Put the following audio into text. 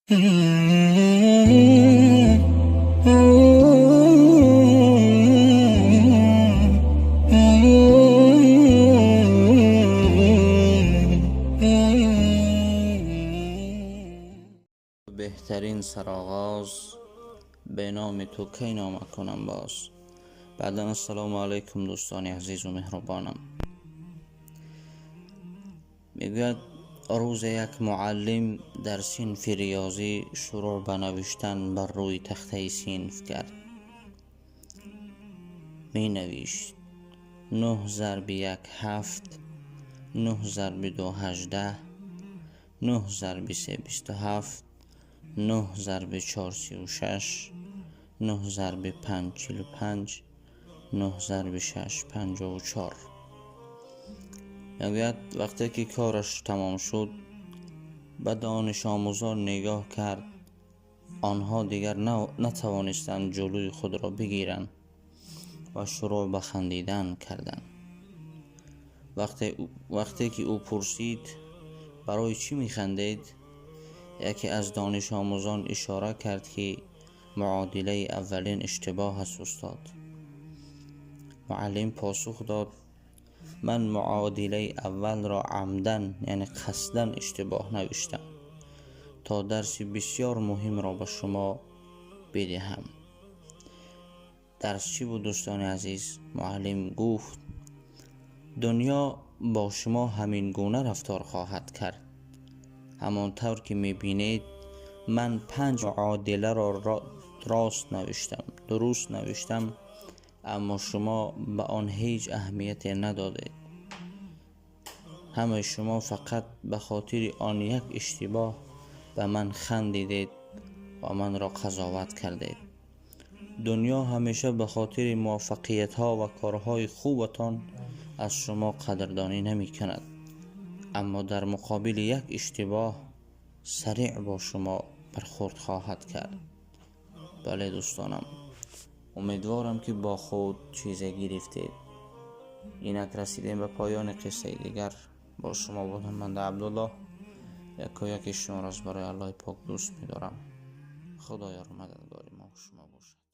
Беҳтарин сароғоз به نام تو کی نامه کنم باز. بعدا السلام علیکم دوستان عزیز و مهربانم. میگوید روز یک معلم در صنف ریاضی شروع به نوشتن بر روی تخته صنف کرد. می نوشت 9 ضرب 1 7، 9 ضرب 2 18، 9 ضرب 3 27، 9 ضرب 4 36، 9 ضرب 5 45، 9 ضرب 6 54. میگوید وقتی که کارش تمام شد به دانش آموزان نگاه کرد. آنها دیگر نتوانستند جلوی خود را بگیرند و شروع به خندیدن کردند. وقتی که او پرسید برای چی میخندید، یکی از دانش آموزان اشاره کرد که معادله اولین اشتباه است استاد. معلم پاسخ داد من معادله اول را عمدن یعنی قصدن اشتباه نوشتم تا درس بسیار مهم را به شما بدهم. درس چی بود دوستان عزیز؟ معلم گفت دنیا با شما همین گونه رفتار خواهد کرد. همانطور که میبینید من 5 معادله را راست نوشتم، درست نوشتم، اما شما به آن هیچ اهمیتی ندادید. همه شما فقط به خاطر آن یک اشتباه به من خندیدید و من را قضاوت کردید. دنیا همیشه به خاطر موفقیت ها و کارهای خوبتان از شما قدردانی نمی کند، اما در مقابل یک اشتباه سریع با شما برخورد خواهد کرد. بله دوستانم، امیدوارم که با خود چیزی گرفتید. اینک رسیدیم به پایان قصه دیگر. با شما بودم من عبدالله. یکایک شما را برای الله پاک دوست می‌دارم. خدایا مددگار ما و شما باشد.